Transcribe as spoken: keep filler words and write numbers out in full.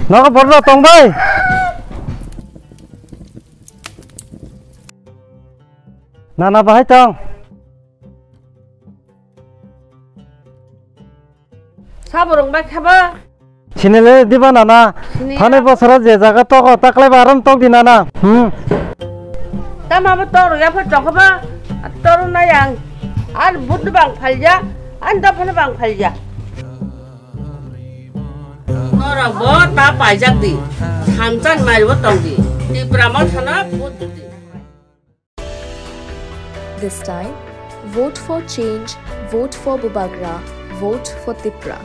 Nogo borok tong bai. Nana bahai tong. Saborong bai khaba. Sinile diba nana. Sini. Thani bosoro je jaga togo taklai ba aram tok di nana. Hmm. Tama bo toro ya pha tokba. Toro na yang. Ar bud bang phalja. An da phana bang phalja. Toro bo ta paijak di. Samchan mai bo tong di. Tipra mo thana bud di. This time, vote for change, vote for Bubagra, vote for Tipra.